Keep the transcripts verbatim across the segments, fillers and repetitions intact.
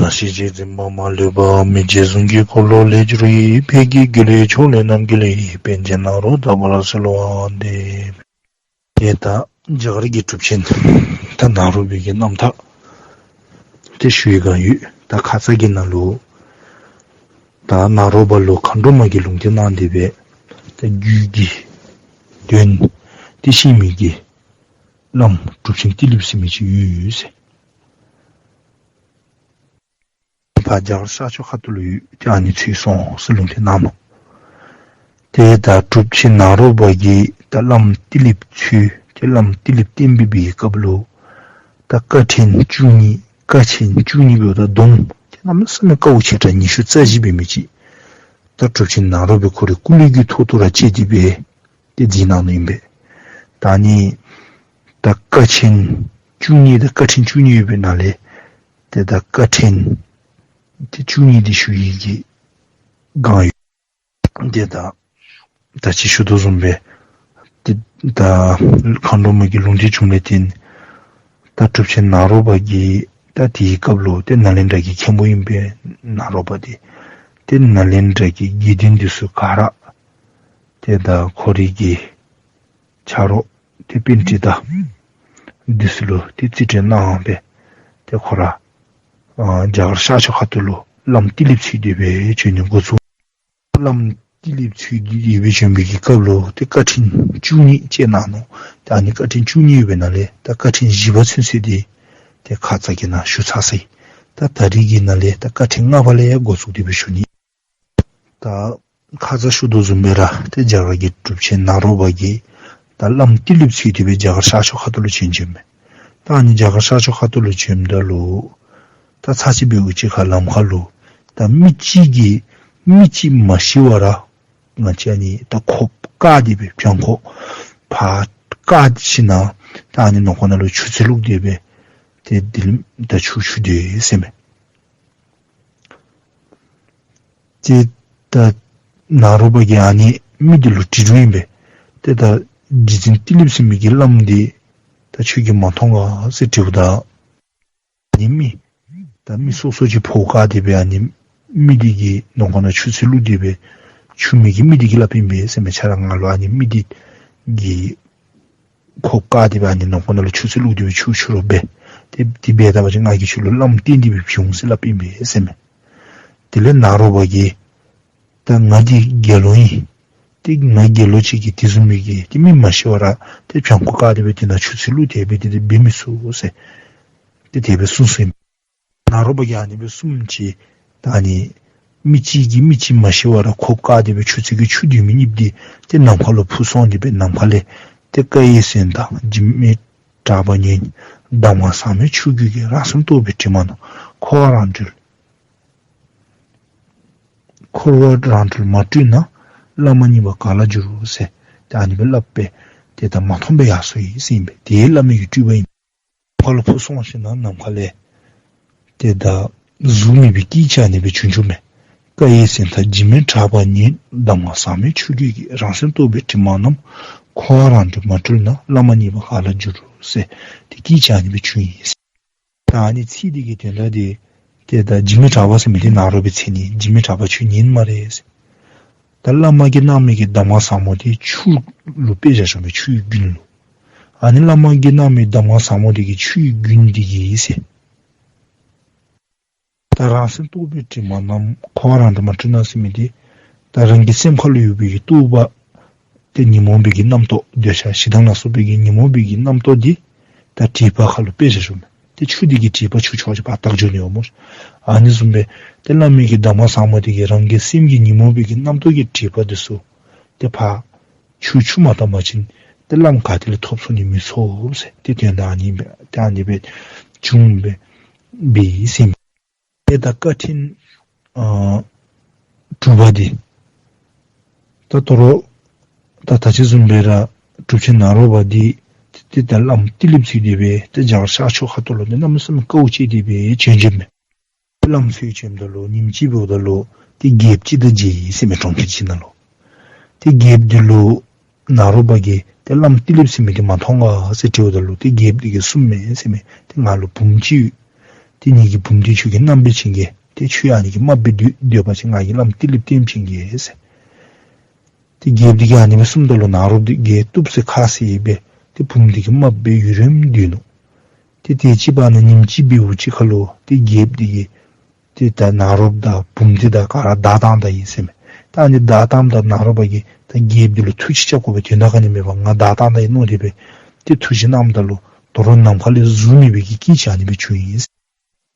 ནང་ཤེས་བྱའི་འཛིན་པ་མ་ལུས་པ། མི་བརྗེད་གཟུངས་ཀྱི་འཁོར་ལོ་ལས་གྱུར་ཡི། ཕས་ཀྱི་རྒྱུད་ལས་ཕྱོགས་ལས་རྣམ་རྒྱལ་བའི། པཎ་ཆེན་ནཱ་རོ་ཏ་པ་ལ་གསོལ་བ་འདེབས། ཏེ་ད་རྒྱ་གར་གྱི་གྲུབ་ཆེན་ད་ནཱ་རོ་པའི་གི་རྣམ་ཐར་ཏེ་ཞུ་ཡི་ག་ཡོད། ད་ཁ་ཙ་གི་ནང་ལུ་ད་ནཱ་རོ་པ་ལུ་མཁའ་འགྲོ་མ་གིས་ལུང་བསྟན་གནང་སྟེ་སྦེ་ད་རྒྱུད་ཀྱི་དོན་ཏེ་ཤེས་མི་གི་བླམ་གྲུབ་ཆེན་ཏི་ལིཔ་ཟེར་མི་ཅིག་ཡོད་ཟེར། ཕར་རྒྱ་གར་ཤར་ཕྱོགས་ཁ་ཐུག་ལུ་ཡོད། ཏེ་ཨ་ནི་འཚོལ་སོང་ཟེར་ལུང་བསྟན་གནང་ནུག། ཏེ་ད་གྲུབ་ཆེན་ནཱ་རོ་པ་གིས་ད་བླམ་ཏི་ལིཔ་འཚོལ། ཏེ་བླམ་ཏི་ལིཔ་བསྟེན་པའི་སྐབས་ལུ་ད་དཀའ་ཕྲན་བཅུ་གཉིས། དཀའ་ཆེན་བཅུ་གཉིས་འབདཝ་ད་སྡོམ་ཏེ་གནམ་མེད་ས་མེད་དཀའཝ་ཆེ་དྲགས་ཉི་ཤུ་རྩ་བཞི་འབད་མི་ཅིག་ད་གྲུབ་ཆེན་ནཱ་རོ་པའི་ཁོ་རའི་སྐུ་ལུས་ཀྱི་ཐོག་ཏུ་ར་བཅད་དེ་སྦེ་ཏེ་མཛད་གནང་ནུག་ཨིན་པས། ད་ཨ་ནི་ད་དཀའ་ཆེན་བཅུ་གཉིས་དང་དཀའ་ཕྲན་བཅུ་གཉིས་ཡོད་པའི་ནང་ལས་ཏེ་ད་དཀའ་ཕྲན་ཏེ་བཅུ་གཉིས་འདི་ཞུ་ཡི་གི་གང་ཡོད། ཏེ་ད་ད་ཅི་ཞུ་དོ་བཟུམ་སྦེ་ཏེ་ད་མཁའ་འགྲོ་མ་གི་ལུང་བསྟན་བྱུངམ་ལས་བརྟེན་ད་གྲུབ་ཆེན་ནཱ་རོ་པ་གིས་ད་དེའི་སྐབས་ལུ་ཏེ་ནཱ་ལེནྡྲ་གི་མཁན་པོ་ཨིན་པས་ནཱ་རོ་པ་འདི། ཏེ་ནཱ་ལེནྡྲ་གི་དགེ་འདུན་འདི་ཚུ་ག་ར་ཏེ་ད་ཁོ་རའི་གི་ཆ་རོགས་ཏེ་པཎྜི་ཏ་འདི་ཚུ་ལུ་ཏེ་རྩིས་སྤྲོད་གནང་སྦེ་ཏེ་ཁོ་ར་ཨ་རྒྱ་གར་ཤར་ཕྱོགས་ཁ་ཐུག་ལུ་བླམ་ཏི་ལིཔ་འཚོལ་ཏེ་སྦེ་བྱོན་ནི་འགོ་བཙུགས། བླམ་ཏི་ལིཔ་འཚོལ་ཏེ་སྦེ་བྱོན་པའི་གི་སྐབས་ལུ་ཏེ་དཀའ་ཕྲན་བཅུ་གཉིས་སྤྱད་གནང་ནུག། ཏེ་ཨ་ནི་དཀའ་ཕྲན་བཅུ་གཉིས་ཡོད་པའི་ནང་ལས་ད་དཀའ་ཕྲན་བཞི་པ་ཚུན་ཚོད་འདི་ཏེ་ཁ་ཙ་གི་ནང་ཞུ་ཚར་ཡི། ད་ད་རིས་ཀྱི་ནང་ལས་ད་དཀའ་ཕྲན་ལྔ་པ་ལས་འགོ་བཙུགས་ཏེ་སྦེ་ཞུ་ནི། ད་ཁ་ཙ་ཞུ་དོ་བཟུམ་སྦེ་ར་ཏེ་རྒྱ་གར་གྱི་གྲུབ་ཆེན་ནཱ་རོ་པ་གིས་ད་བླམ་ཏི་ལིཔ་འཚོལ་ཏེ་སྦེ་རྒྱ་གར་ཤར་ཕྱོགས་ཁ་ཐུག་ལུ་བྱོན་བྱོནམ་མས། ད་ཨ་ནི་རྒྱ་གར་ཤར་ཕྱོགས་ཁ་ཐུག་ལུ་བྱོནམ་ད་ལུ་ད་ཚར་ཅིག་འབདཝ་ཅིག་ཁར་ལམ་ཁ་ལུ་ད་མི་གཅིག་གིས་མི་གཅིག་མ་ཤི་བར་ར་ང་བཅས་ཨ་ནི་ད་ཁོགཔ་བཀག་སྟེ་སྦེ་བྱང་ཁོག་ཕར་བཀག་ཞིནམ་ད་ཨ་ནི་ནང་ཁོག་ནང་ལུ་ཆུ་ཚན་བླུགས་ཏེ་སྦེ་ཏེ་དེ་ལས་ད་ཆུ་འཁྱུ་དོ་ཟེར་མས། ཏེ་ད་ནཱ་རོ་པ་གིས་ཨ་ནི་མི་འདི་ལུ་དྲི་དོ་ཨིན་པས། ཏེ་ད་རྗེ་བཙུན་ཏི་ལིཔ་ཟེར་མི་གི་བླམ་འདི་ད་ཁྱོད་ཀྱིས་མ་མཐོང་ག་ཟེར་དྲིཝ་ད་ཨ་ནི་མི་ད་མི་སོ་སོ་ཅིག་ཕོཝ་བཀག་སྟེ་སྦེ་ཨ་ནི་མི་འདི་གི་ནང་ཁོག་ནང་ཆུ་ཚན་བླུགས་ཏེ་སྦེ་འཁྱུ་མི་གི་མི་འདི་གིས་སླབ་ཨིན་པས་ཟེར་མས། ཁྱོད་ར་ང་ལུ་ཨ་ནི་མི་འདི་གི་ཁོགཔ་བཀག་སྟེ་སྦེ་ཨ་ནི་ནང་ཁོག་ནང་ལུ་ཆུ་ཚན་བླུགས་ཏེ་སྦེ་ཆུ་འཁྱུ་རོགས་འབད། ཏེ་དེ་འབད་ད་པ་ཅིན་ང་གིས་ཁྱོད་ལུ་བླམ་བསྟེན་ཏེ་སྦེ་བྱིན་འོང་ཟེར་སླབ་ཨིན་པས་ཟེར་མས། དེ་ལས་ནཱ་རོ་པ་གིས་ད་ང་འདི་དགེ་སློང་ཨིན། ཏེ་ང་དགེ་སློང་ཅིག་གིས་དེ་བཟུམ་མའི་གི་ཏེ་མི་མ་ཤི་བར་ར་ཏེ་བྱང་ཁོག་བཀག་སྟེ་སྦེ་དེ་ནང་ཆུ་ཚན་བླུགས་ཏེ་སྦེ་དེ་འདི་འབད་མི་ཚུགས་ཟེར་ཏེ་དེ་སྦེ་གསུངས་གསུངསམ་ཨིན། ནཱ་རོ་པ་གིས་ཨ་ནི་སྦེ་གསུངམ་ཅིག་ད་ཨ་ནི་མི་གཅིག་གིས་མི་གཅིག་མ་ཤི་བར་ར་ཁོགཔ་བཀག་སྟེ་སྦེ་ཆུ་ཚན་གྱི་ཆུ་འདི་མི་གཉིསཔོ་འདི་ཏེ་ནམ་མཁའ་ལུ་འཕུར་སོང་སྟེ་སྦེ་ནམ་མཁའ་ལས་ཏེ་ཀ་ཡེ་སེམས་དང་འཇིགས་མེད་གྲགས་པ་ཉིད། གདམས་ངག་ཟབ་མོའི་ཆུ་རྒྱུན་གྱིས། རང་སེམས་རྟོགས་པའི་དྲི་མ་རྣམས། འཁོར་བ་རང་གྲོལ། འཁོར་བ་རང་གྲོལ་མ་བཀྲུས་ན། བླ་མ་རྙེད་པ་ག་ལ་འགྱུར་ཟེར། ཏེ་ཨ་ནི་སྦེ་སླབ་སྦེ་ཏེ་ད་མ་མཐོངམ་སྦེ་ཡར་སོང་ཡི་ཟེར་ཨིན་པས། དེ་བླ་མའི་གི་སྤྲུལ་པ་ཨིན། ནམ་མཁའ་ལུ་འཕུར་སོང་ཞིནམ་ནམ་མཁའ་ལས་ཏེ་ད་གཟུགས་མེད་པའི་སྐད་ཅིག་ཨ་ནི་སྦེ་བྱུང་བྱུངམ་མས། ཀ་ཡེ་སེམས་དང་འཇིགས་མེད་གྲགས་པ་ཉིད། གདམས་ངག་ཟབ་མོའི་ཆུ་རྒྱུན་གྱིས། རང་སེམས་རྟོགས་པའི་དྲི་མ་རྣམས། འཁོར་བ་རང་གྲོལ་མ་བཀྲུས་ན། བླ་མ་རྙེད་པ་ག་ལ་འགྱུར་ཟེར་ཏེ་སྐད་ཅིག་ཨ་ནི་སྦེ་བྱུང་ཡི་ཟེར། ད་ཨ་ནི་ཚིག་འདི་གི་དོན་དག་འདི་ཏེ་ད་འཇིགས་མེད་གྲགས་པ་ཟེར་མི་འདི་ནཱ་རོ་པའི་མཚན་ཨིན། འཇིགས་མེད་གྲགས་པ་ཁྱོད་ཉན་སྨ་རེ་ཟེར། ད་བླ་མ་གིས་གནང་མི་གི་གདམས་ངག་ཟབ་མོ་འདི་ཆུ་ལུ་དཔེ་བཞག་བཞགཔ་མས། ཆུའི་རྒྱུན་ལུ། ཨ་ནི་བླ་མ་གིས་གནང་མི་གདམས་ངག་ཟབ་མོ་འདི་གི་ཆུའི་རྒྱུན་འདི་གིས་ཟེར། ད་རང་སེམས་རྟོགས་པའི་དྲི་མ་རྣམས། འཁོར་བ་རང་གྲོལ་མ་བཀྲུས་ན་ཟེར་མི་འདི་ད་རང་གི་སེམས་ཁ་ལུ་ཡོད་པའི་གི་རྟོག་པ་ཏེ་ཉོན་མོངས་པའི་གི་རྣམ་རྟོག་འདོད་ཆགས་ཞེ་སྡང་ལ་སོགས་པའི་གི་ཉོན་མོངས་པའི་གི་རྣམ་རྟོག་འདི་ད་དྲེག་པ་ཁ་ལུ་དཔེ་བཞག་བཞགཔ་མས། ཏེ་ཆུ་འདི་གིས་དྲེག་པ་འཁྱུ་འཁྱུ་ཅིག་ཕར་བཏང་འགྱོ་ནི་སྨོ། ཨ་ནི་བཟུམ་སྦེ་ཏེ་བླ་མའི་གི་གདམས་ངག་ཟབ་མོ་འདི་གིས་རང་གི་སེམས་ཀྱི་ཉོན་མོངས་པའི་གི་རྣམ་རྟོག་གི་དྲེག་པ་འདི་ཚུ་ཏེ་ཕར་འཁྱུ་འཁྱུ་མ་བཏང་པ་ཅིན་ཏེ་བླམ་ག་ཏེ་ལས་ཐོབ་ཚུགས་ནི་མི་ཚུགས་ཟེར། ཏེ་དོན་དག་ཨ་ནི་སྦེ་ཏེ་ཨ་ནི་སྦེ་བྱུང་སྦེ་འབད་ཡི་ཟེར་མས། ཏེ་ད་དཀའ་ཕྲན་ཨ་དྲུག་པ་འདི་ད་དོ་རུང་ད་ད་ཅི་བཟུམ་སྦེ་ར་གྲུབ་ཆེན་ནཱ་རོ་པ་འདི་ཏེ་ད་བླམ་ཏི་ལིཔ་འཚོལ་ཏེ་སྦེ་ཏེ་རྒྱ་གར་ཤར་ཕྱོགས་ཁ་ཐུག་ལུ་ཏེ་གནམ་མེད་ས་མེད་དཀའཝ་སྤྱད་དེ་སྦེ་བྱོན་བྱོནམ་མས། བླམ་འཚོལ་བྱོནམ་ད་ལུ་ཉིནམ་ཅིག་འབདཝ་ད་ལུ་ཏེ་རྒྱལཔོ་ཅིག་དང་མཇལ་ཡི་ཟེར་མས། གྲོང་ཁྱེར་ཅིག་ནང་ལུ། ཏེ་རྒྱལཔོ་འདི་ལུ་ནཱ་རོ་པ་གིས་ཏེ་བླམ་ཏི་ལིཔ་ཟེར་མི་འདི་མ་མཐོང་ག་ཟེར་དྲིཝ་ད་ལུ་ཏེ་རྒྱལཔོ་འདི་གིས་གསུངམ་མས་ཟེར་མས། ཏེ་ང་ལུ་བུམོ་ཅིག་ཡོད། ཏེ་ངེ་གི་བུམོ་འདི་ཁྱོད་ཀྱི་མནའམ་སྦེ་བྱིན་གེ། ཏེ་ཁྱོད་ཨ་ནི་གི་རྨགཔ་སྦེ་སྡོད་པ་ཅིན་ང་གིས་བླམ་ཏི་ལིཔ་བསྟེན་བྱིན་གེ་ཟེར། ཏེ་རྒྱལཔོ་འདི་གིས་ཨ་ནི་སྦེ་གསུངམ་ད་ལུ་ནཱ་རོཔ་འདི་དགའ་སྟེ་ཁ་བཟེད་སྦེ་ཏེ་བུམོ་འདི་གི་རྨགཔ་སྦེ་ཡུན་རིངམོ་སྡོད་ནུག། ཏེ་དེ་ཅིག་བར་ན་ཉིནམ་གཅིག་འབདཝ་ཅིག་ཁར་ལུ་ཏེ་རྒྱལཔོ་འདི་གིས་ཏེ་ད་ནཱ་རོཔ་དང་བུམོ་འདི་དང་ག་ར་བདའ་བཏང་ད་ཡི་ཟེར་མས། ད་ཨ་ནི་བདའ་བཏངམ་ད་ནཱ་རོ་པ་གིས་ད་རྒྱལཔོ་འདི་ལུ་ཐུགས་རྗེ་རྐྱབ་དགོ་པའི་དོན་དག་ག་ནི་མེད་པར་ང་བདའ་བཏང་ད་ཡི་མནོ་སྟེ་སྦེ་ཏེ་ཐུགས་རྗེ་གནངམ་ད་ལུ་དོ་རུང་ནམ་མཁའ་ལས་གཟུགས་མེད་པའི་གི་སྐད་ཅིག་ཨ་ནི་སྦེ་བྱུང་ཡི།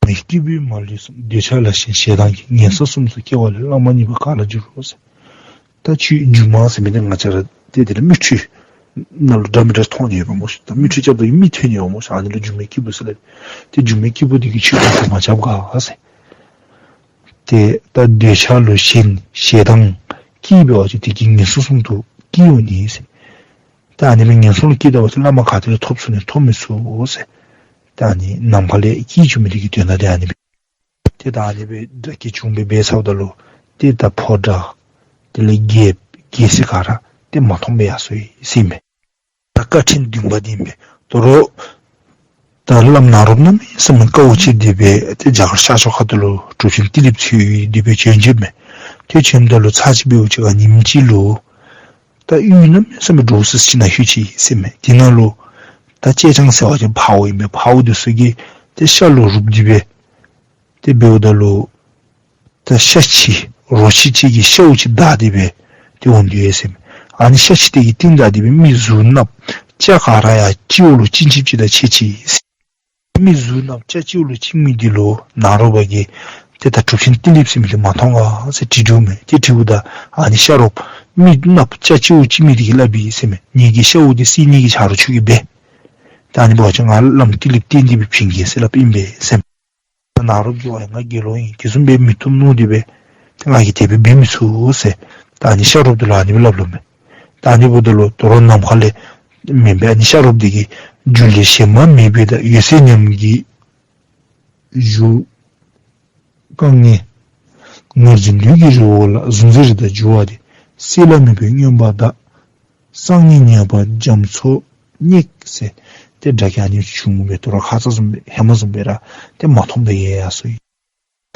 མ་གི་སྐྱེས་བུ་མ་ལུས་གསུམ། འདོད་ཆགས་ལ་ཞེན་ཞེ་སྡང་གིས། ངན་སོང་གསུམ་དུ་སྐྱེ་བ་ལས། བླ་མ་མྱོས་པ་ག་ལ་འགྱུར་རོ་ཟེར། ད་ཁྱོད་སྒྱུ་མ་ཟེར་མི་འདི་ང་བཅས་ར་ཏེ་དེ་ལས་མིག་འཕྲུལ་ནང་ལུ་འདྲ་མི་འདྲ་མཐོང་ནི་ཡོདཔ་སྨོ་ཤིག། ད་མིག་འཕྲུལ་རྐྱབ་ད་གི་མིག་ཐོན་ནི་ཡོདཔ་སྨོ་ཤིག། ཨ་ནི་ལུ་སྒྱུ་མའི་སྐྱེས་བུ་ཟེར་སླབ། ཏེ་སྒྱུ་མའི་སྐྱེས་བུ་འདི་གིས་ཁྱོད་ལུ་མ་རྐྱབ་ག་ཟེར། ཏེ་ད་འདོད་ཆགས་ལུ་ཞེན་ཞེ་སྡང་སྐྱེས་པ་ཅིན་དེ་གིས་ངན་སོང་གསུམ་དུ་སྐྱེ་འོང་ནི་ཟེར། ད་ཨ་ནི་སྦེ་ངན་སོང་ལུ་སྐྱེས་ད་པ་ཅིན་བླ་མ་ག་ཏེ་ལས་ཐོབ་ཚུགས་ནི། ཐོབ་མི་ཚུགས་ཟེར། ད་ཨ་ནི་ནམ་མཁའ་ལས་སྐད་བྱུང་མི་འདི་གི་དོན་དག་འདི་ཨ་ནི་སྦེ། ཏེ་ད་ཨ་ནི་སྦེ་དགྲ་བགེགས་བྱུང་སྦེ་འབད་ཚརཝ་ད་ལུ་ཏེ་ད་ཕོ་བྲང་དེ་ལས་རྒྱལཔོ་རྒྱལ་སྲིད་ག་ར་ཏེ་མ་མཐོང་སྦེ་ཡར་སོ་ཡི་ཟེར་མས། ད་བཀའ་དྲིན་བདུན་པ་འདི་ཨིན་པས། དོ་རུང་ད་བླམ་ནཱ་རོཔ་གནམ་མེད་ས་མེད་དཀའཝ་སྤྱད་དེ་སྦེ་ཏེ་རྒྱ་གར་ཤར་ཕྱོགས་ཁ་ཐུག་ལུ་གྲུབ་ཆེན་ཏི་ལིཔ་འཚོལ་ཏེ་སྦེ་བྱོན་བྱོནམ་མས། ཏེ་བྱོནམ་ད་ལུ་ཚར་གཅིག་འབདཝ་ཅིག་ཁར་ཉིནམ་གཅིག་ལུ་ད་གཡུས་གནམ་མེད་ས་མེད་འདྲོག་སི་སི་ཅིག་ནང་ལྷོད་ཅི་ཟེར་མས། དེ་ནང་ལུ་ད་ཅེ་སྤྱང་ཟེར་བ་ཅིན་འཕརཝ་ཨིན་པས། འཕརཝ་འདི་ཚུ་གིས་ཏེ་ཤ་ལུ་རུབ་སྟེ་སྦེ་ཏེ་འབདཝ་ད་ལུ་ད་ཤ་ཁྱི་རོ་ཁྱི་ཅིག་གིས་ཤཝ་ཅིག་བདའ་སྟེ་སྦེ་ཏེ་འོང་དོ་ཡོད་ཟེར་མས། ཨ་ནི་ཤ་ཁྱི་དེ་གི་རྟིང་བདའ་སྟེ་སྦེ་མི་གཟུགས་གནགཔོ་སྐྱ་ག་ར་ཡང་སྤྱི་བོ་ལུ་བཅིངས་བཅིངསཔ་ཅིག་དང་ཕྱད་ཅི་ཟེར། མི་གཟུགས་གནགཔོ་སྐྱ་སྤྱི་བོ་ལུ་བཅིངས་མི་འདི་ལུ་ནཱ་རོ་པ་གིས་ཏེ་ད་གྲུབ་ཆེན་ཏི་ལིཔ་ཟེར་མི་འདི་མ་མཐོང་ག་ཟེར་དྲི་དྲིཝ་མས། ཏེ་དྲིཝ་ད་ཨ་ནི་ཤ་རོགཔ་མི་གནགཔོ་སྐྱ་སྤྱི་བོ་བཅིངས་མི་འདི་གིས་སླབ་པས་ཟེར་མས། ངེ་གི་ཤཝ་འདི་བསད་ནི་གི་ཆ་རོགས་ཁྱོད་ཀྱིས་འབད། ད་ཨ་ནི་འབད་བ་ཅིན་ང་བླམ་ཏི་ལིཔ་བསྟེན་ཏེ་སྦེ་བྱིན་གེ་ཟེར་སླབ་ཨིན་པས་ཟེར་མས། ནཱ་རོཔ་གིས་ཝའེ་ང་དགེ་སློང་ཨིན། དེ་བཟུམ་སྦེ་མི་བཏུབ་མནོ་སྟེ་སྦེ་ཏེ་ང་གིས་དེ་སྦེ་འབད་མི་ཚུགས་ཟེར། ད་ཨ་ནི་ཤ་རོགཔ་འདི་ལུ་ཨ་ནི་སྦེ་སླབ་སླབ་མས། ད་ཨ་ནི་འབདཝ་ད་ལུ་དོ་རུང་ནམ་མཁའ་ལས་མེན་པས། ཨ་ནི་ཤ་རོགཔ་འདི་གིས་རྒྱུ་ལས་གཞན་མ་མེད་པའི་ད་འོད་གསལ་ཉམས་ཀྱི་གཞུ་དཀར་ངད། ངར་འཛིན་ལུས་ཀྱི་རི་བོ་ལ། གཟུང་འཛིན་རི་དྭགས་རྒྱུ་བ་དེ། བསད་ལ་མེད་པའི་རྔོན་པ་བདག། གསང་གནས་ཉ་པ་རྒྱ་མཚོ་སྙེགས་ཟེར། ཏེ་དགྲ་བགེགས་ཨ་ནི་བྱུང་སྦེ་དོ་རུང་ཁ་ཙ་བཟུམ་སྦེ་ཧེ་མ་བཟུམ་སྦེ་ར་ཏེ་མ་མཐོངམ་སྦེ་ཡལ་ཡར་སོ་ཡི།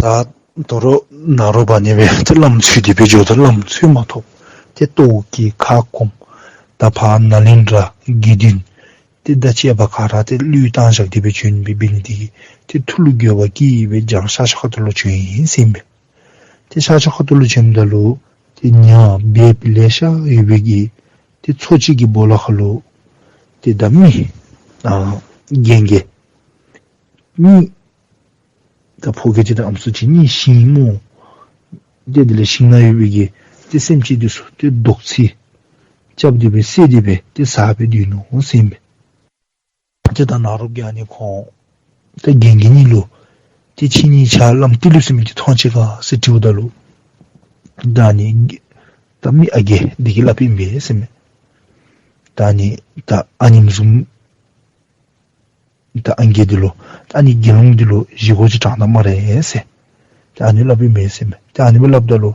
ད་དོ་རུང་ནཱ་རོ་པ་ཨ་ནི་སྦེ་ཏེ་བླམ་འཚོལ་ཏེ་སྦེ་འགྱོཝ་ད་བླམ་འཚོལ་མ་ཐོབ། ཏེ་ལྟོཝ་བཀྱེས་ཁ་སྐོམ། ད་ཕར་ནཱ་ལེནྡྲ་དགེ་འདུན་ཏེ་ད་བཅས་པ་ག་ར་ཏེ་བློས་བཏང་བཞག་སྟེ་སྦེ་བྱོན་སྦེ་འབད་ནི་དེ་གིས་ཏེ་ཐུགས་ལུ་འགྱོད་པ་སྐྱེས་སྦེ་རྒྱ་གར་ཤར་ཕྱོགས་ཁ་ཐུག་ལུ་བྱོན་ཡི་ཟེར་ཨིན་པས། ཏེ་ཤར་ཕྱོགས་ཁ་ཐུག་ལུ་བྱོནམ་ད་ལུ་ཏེ་ཉ་སྦལཔ་ལེ་ཤ་ཡོད་པའི་གི་ཏེ་མཚོ་ཅིག་གི་སྦོ་ལོགས་ཁ་ལུ་ཏེ་ད་མི་ཨ་རྒན་རྒས་མི་ད་ཕོ་རྒས་ཅིག་དང་ཨམ་སྲུ་ཅིག་གཉིས་ཤིང་མོ་ཏེ་དེ་ལས་ཤིང་ནགས་ཡོད་པའི་གི་ཏེ་སེམས་ཅན་འདི་ཚུ་ཏེ་རྡོག་རྫིས་རྐྱབ་སྟེ་སྦེ་བསད་དེ་སྦེ་ཏེ་ཟ་སྦེ་སྡོད་ནུག་ཟེར་ཨིན་པས། ཏེ་ད་ནཱ་རོཔ་གིས་ཨ་ནི་ཁོང་ཏེ་རྒན་རྒས་གཉིས་ལུ་ཏེ་ཁྱེད་གཉིས་ཆ་བླམ་ཏི་ལིཔ་ཟེར་མི་འདི་མཐོང་ཅི་ག་ཟེར་དྲིཝ་ད་ལུ་ད་ཨ་ནི་ད་མི་ཨ་རྒས་འདི་གིས་སླབ་ཨིན་པས་ཟེར་མས། ད་ཨ་ནི་ད་ཨ་ནེམ་བཟུམ་ད་ཨང་རྒས་འདི་ལུ་ད་ཨ་ནི་དགེ་སློང་འདི་ལུ་བཞེས་སྒོ་ཅིག་དྲང་ད་སྨ་རེ་ཟེར། ད་ཨ་ནི་སླབ་ཨིན་པས་ཟེར་མས། ད་ཨ་ནི་སྦེ་སླབ་ད་ལུ་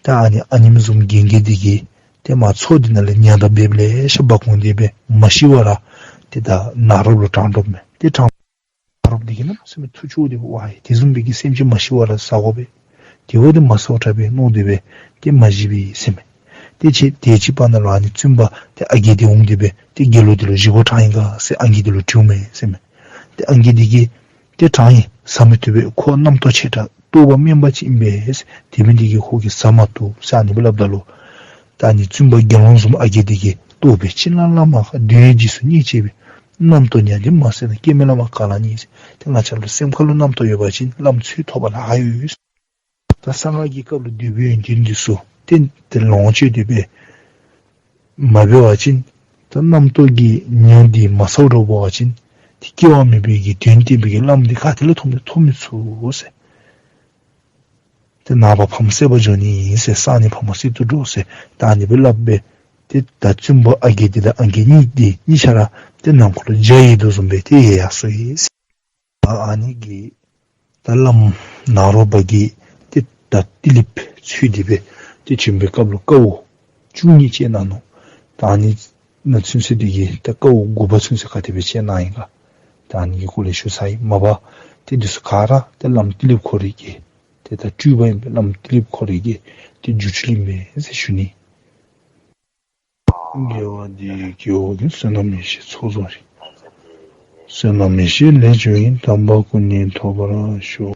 ད་ཨ་ནི་ཨ་ནེམ་བཟུམ་རྒན་རྒས་འདི་གིས་ཏེ་མར་མཚོ་འདི་ནང་ལས་ཉ་དང་སྦལཔ་ལེ་ཤ་འབག་འོང་སྟེ་སྦེ་མ་ཤི་བར་ར་ཏེ་ད་ནཱ་རོཔ་ལུ་དྲང་དོཝ་མས། ཏེ་དྲང་ནཱ་རོཔ་འདི་གིས་གནམ་མེད་ས་མེད་ཐུགས་སྐྱོ་སྟེ་ཝའེ་དེ་བཟུམ་སྦེ་གི་སེམས་ཅན་མ་ཤི་བར་ར་ཟ་དགོ་པས། དེ་བ་འདི་མ་ཟཝ་དྲག་པས་མནོ་སྟེ་སྦེ་ཏེ་མ་བཞེས་པས་ཟེར་མས། ཏེ་ཅིག་དེ་ཅིག་བར་ན་ལུ་ཨ་ནི་བཙུན་པ་ཏེ་ཨ་རྒས་འདི་འོང་སྟེ་སྦེ་ཏེ་དགེ་སློང་འདི་ལུ་བཞེས་སྒོ་དྲང་ཡི་ག་ཟེར་ཨང་རྒས་འདི་ལུ་དྲིཝ་མས་ཟེར་མས། ཏེ་ཨང་རྒས་འདི་གིས་ཏེ་དྲང་ཡི། ཟ་མི་བཏུབ་པས། ཁོ་རྣམ་རྟོག་ཆེ་དྲགས་རྟོགས་པ་དམན་པ་ཅིག་ཨིན་པས། དེ་འབད་ནི་དེ་གིས་ཁོ་གིས་ཟ་མ་བཏུབ་ཟེར་ཨ་ནི་སྦེ་སླབ་ད་ལུ་ད་ཨ་ནི་བཙུན་པ་དགེ་སློང་བཟུམ་ཨ་རྒས་འདི་གིས་རྟོགས་པས། ཅིན་བླ་མ་ཁ་འདོད་རྒྱུ་སོ་སྙིང་རྗེ་བས། རྣམ་རྟོག་ཉམས་ཏེ་མ་བསད་ན་སྐྱེ་མེད་བླ་མ་ག་ལ་རྙེད་ཟེར། ཏེ་ང་བཅས་ལུ་སེམས་ཁ་ལུ་རྣམ་རྟོག་ཡོད་པ་ཅིན་བླམ་འཚོལ་ཐོབ་པ་ལཱ་ཡོད། ད་གསང་སྔགས་ཀྱི་སྐབས་ལུ་འདོད་པའི་ཡོན་ཏན་འདི་ཚུ་ཏེ་ཏེ་ལོངས་སྤྱོད་དེ་སྦེ་མ་འབད་བ་ཅིན་ད་རྣམ་རྟོག་གི་ཉམས་འདི་མ་ཚརཝ་འགྱོ་བ་ཅིན་ཏེ་སྐྱེ་བ་མེད་པའི་གི་དོན་བསྟན་པའི་གི་བླམ་འདི་ག་ཏེ་ལས་ཐོབ་ནི་ཐོབ་མི་ཚུགས་ཟེར། ཏེ་ནངས་པ་ཕམ་བསད་པར་འགྱོ་ནི་ཨིན་ཟེར། སང་ཉིན་ཕམ་བསད་དུ་འགྱོ་ཟེར། ད་ཨ་ནི་སྦེ་སླབ་སྦེ་ཏེ་ད་བཙུན་པ་ཨ་རྒས་འདི་དང་ཨང་རྒས་གཉིས་འདི་གཉིས་ཆ་ར་ཏེ་ནམ་མཁའ་ལུ་འཇའ་ཡལ་དོ་བཟུམ་སྦེ་ཏེ་ཡལ་ཡར་སོ་ཡི་ཟེར། ཨ་ཨ་ནི་གི་ད་བླམ་ནཱ་རོ་པ་གིས་ཏེ་ད་ཏི་ལིཔ་འཚོལ་ཏེ་སྦེ་ཏེ་བྱོན་པའི་སྐབས་ལུ་དཀའཝ་བཅུ་གཉིས་སྤྱད་གནང་ནུག། ད་ཨ་ནི་ནང་ཚུན་ཚོད་འདི་གིས་ད་དཀའཝ་དགུ་པ་ཚུན་ཚོད་ག་དེ་སྦེ་སྤྱད་གནང་ཡི་ག། ད་ཨ་ནི་གི་སྐོར་ལས་ཞུ་ཚར་ཡི། མ་པ་ ཏེ་འདི་ཚུ་ག་ར་ཏེ་བླམ་ཏི་ལིཔ་ཁོ་རའི་གི་ཏེ་ད་སྤྲུལ་པ་ཨིན་པས། བླམ་ཏི་ལིཔ་ཁོ་རའི་གི་ཏེ་རྒྱུ་ཆ་ཨིན་པས་ཟེར་ཞུ་ནི། དགེ་བ་འདི་ཡིས་སྐྱེ་བོ་ཀུན། བསོད་ནམས་ཡེ་ཤེས་ཚོགས་རྫོགས་ཤིང་། བསོད་ནམས་ཡེ་ཤེས་ལས་བྱུང་བའི། དམ་པ་སྐུ་གཉིས་ཐོབ་པར་ཤོག།